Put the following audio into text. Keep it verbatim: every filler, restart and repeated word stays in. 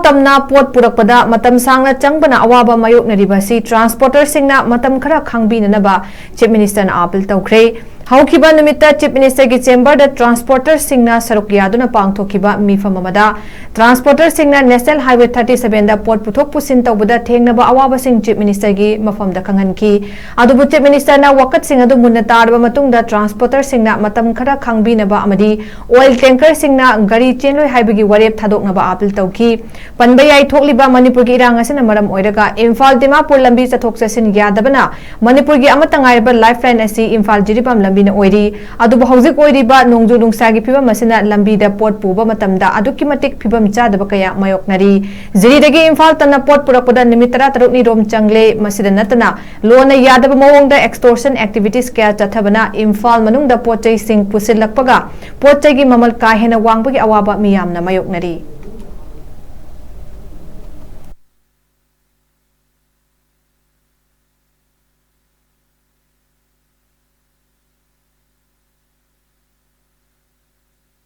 ꯇꯝꯅ ꯄꯣꯠ ꯄꯨꯔꯛꯄꯗ ꯃꯇꯝ ꯁꯥꯡꯅ ꯆꯪꯕꯅ ꯑꯋꯥꯕ ꯃꯥꯌꯣꯛꯅꯔꯤꯕ ꯑꯁꯤ ꯇ꯭ꯔꯥꯟꯁꯄꯣꯔꯇꯔꯁꯤꯡꯅ ꯃꯇꯝ ꯈꯔ ꯈꯥꯡꯕꯤꯅꯅꯕ ꯆꯤꯐ ꯃꯤꯅꯤꯁꯇꯔꯅ ꯑꯥꯄꯤꯜ ꯇꯧꯈ꯭ꯔꯦ꯫ ꯍꯧꯈꯤꯕ ꯅꯨꯃꯤꯠꯇ ꯆꯤꯐ ꯃꯤꯅꯤꯁꯇꯔꯒꯤ ꯆꯦꯝꯕꯔꯗ ꯇ꯭ꯔꯥꯟꯁꯄꯣꯔꯇꯔꯁꯤꯡꯅ ꯁꯔꯨꯛ ꯌꯥꯗꯨꯅ ꯄꯥꯡꯊꯣꯛꯈꯤꯕ ꯃꯤꯐꯝ ꯑꯃꯗ ꯇ꯭ꯔꯥꯟꯁꯄꯣꯔꯇꯔꯁꯤꯡꯅ ꯅꯦꯁꯅꯦꯜ ꯍꯥꯏꯋꯦ ꯊꯥꯔꯇꯤ ꯁꯚꯦꯟꯗ ꯄꯣꯠ ꯄꯨꯊꯣꯛ ꯄꯨꯁꯤꯟ ꯇꯧꯕꯗ ꯊꯦꯡꯅꯕ ꯑꯋꯥꯕꯁꯤꯡ ꯆꯤꯐ ꯃꯤꯅꯤꯁꯇꯔꯒꯤ ꯃꯐꯝꯗ ꯈꯪꯍꯟꯈꯤ꯫ ꯑꯗꯨꯕꯨ ꯆꯤꯐ ꯃꯤꯅꯤꯁꯇꯔꯅ ꯋꯥꯀꯠꯁꯤꯡ ꯑꯗꯨ ꯃꯨꯟꯅ ꯇꯥꯔꯕ ꯃꯇꯨꯡꯗ ꯇ꯭ꯔꯥꯟꯁꯄꯣꯔꯇꯔꯁꯤꯡꯅ ꯃꯇꯝ ꯈꯔ ꯈꯥꯡꯕꯤꯅꯕ ꯑꯃꯗꯤ ꯑꯣꯏꯜ ꯇꯦꯡꯀꯔꯁꯤꯡꯅ ꯒꯥꯔꯤ ꯆꯦꯟꯂꯣꯏ ꯍꯥꯏꯕꯒꯤ ꯋꯥꯔꯦꯞ ꯊꯥꯗꯣꯛꯅꯕ ꯑꯥꯄꯤꯜ ꯇꯧꯈꯤ꯫ ꯄꯟꯕ ꯌꯥꯏ, ꯊꯣꯛꯂꯤꯕ ꯃꯅꯤꯄꯨꯔꯒꯤ ꯏꯔꯥꯡ ꯑꯁꯤꯅ ꯃꯔꯝ ꯑꯣꯏꯔꯒ ꯏꯝꯐꯥꯜ ꯗꯤꯃꯥꯄꯨꯔ ꯂꯝꯕꯤ ꯆꯠꯊꯣꯛ ꯆꯠꯁꯤꯟ ꯌꯥꯗꯕꯅ ꯃꯅꯤꯄꯨꯔꯒꯤ ꯑꯃꯠꯇ ꯉꯥꯏꯔꯕ ꯂꯥꯏꯐꯂꯥꯏꯟ ꯑꯁꯤ ꯏꯝꯐꯥꯜ ꯖꯤꯔꯤꯕꯥꯝ ꯂꯝꯕꯤꯅ ꯑꯣꯏꯔꯤ꯫ ꯑꯗꯨꯕꯨ ꯍꯧꯖꯤꯛ ꯑꯣꯏꯔꯤꯕ ꯅꯣꯡꯖꯨ ꯅꯨꯡꯁꯥꯒꯤ ꯐꯤꯕꯝ ꯑꯁꯤꯅ ꯂꯝꯕꯤꯗ ꯄꯣꯠ ꯄꯨꯕ ꯃꯇꯝꯗ ꯑꯗꯨꯛꯀꯤ ꯃꯇꯤꯛ ꯐꯤꯕꯝ ꯆꯥꯗꯕ ꯀꯌꯥ ꯃꯥꯌꯣꯛꯅꯔꯤ꯫ ꯖꯤꯔꯤꯗꯒꯤ ꯏꯝꯐꯥꯜ ꯇꯝꯅ ꯄꯣꯠ ꯄꯨꯔꯛꯄꯗ ꯅꯨꯃꯤꯠ ꯇꯔꯥꯇꯔꯨꯛꯅꯤ ꯔꯣꯝ ꯆꯪꯂꯦ꯫ ꯃꯁꯤꯗ ꯅꯠꯇꯅ ꯂꯣꯅ ꯌꯥꯗꯕ ꯃꯑꯣꯡꯗ extortion activities ꯀꯌꯥ ꯆꯠꯊꯕꯅ ꯏꯝꯐꯥꯜ ꯃꯅꯨꯡꯗ ꯄꯣꯠ ꯆꯩꯁꯤꯡ ꯄꯨꯁꯤꯜꯂꯛꯄꯒ ꯄꯣꯠ ꯆꯩꯒꯤ ꯃꯃꯜ ꯀꯥ ꯍꯦꯟꯅ ꯋꯥꯡꯕꯒꯤ ꯑꯋꯥꯕ ꯃꯤꯌꯥꯝꯅ ꯃꯥꯌꯣꯛꯅꯔꯤ꯫